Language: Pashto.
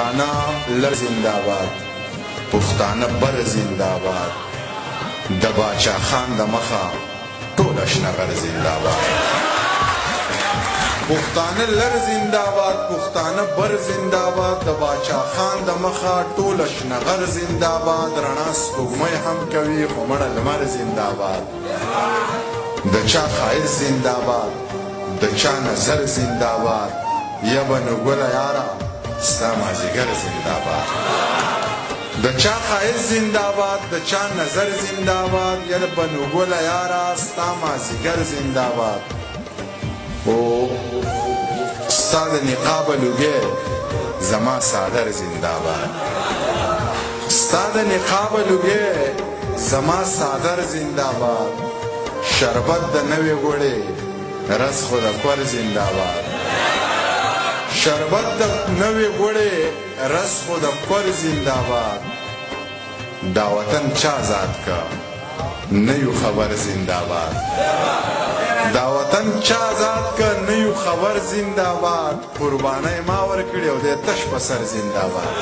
پښتانه لر زنده‌باد، پښتانه بر زنده‌باد، د باچا خان د مخه ټول اشنغر زنده‌باد. پښتانه لر زنده‌باد، پښتانه بر زنده‌باد، د باچا خان د مخه ټول اشنغر زنده‌باد. رڼا سپوږمۍ هم کوي خو مړه لمر زنده‌باد. د چا ښایست زنده‌باد، د چا نظر زنده‌باد، یا به نو ګله یاره ستا مازیګر زنده‌باد. د چا ښایست زنده‌باد، د چا نظر زنده‌باد، یا به نو ګله یاره ستا مازیګر زنده‌باد. او ستا د نقابه لوګی زما څادر زنده‌باد، ستا د نقابه لوګی زما څادر زنده‌باد. شربت د نوې ګوړې رس خو د کور زنده‌باد، شربت د نوې ګوړې رس خو د کور زنده‌باد. دا وطن چا آزاد کا نه یو خبر زنده‌باد، دا وطن چا آزاد کا نه یو خبر زنده‌باد. قربانۍ ما ورکړې او دی تش په سر زنده‌باد.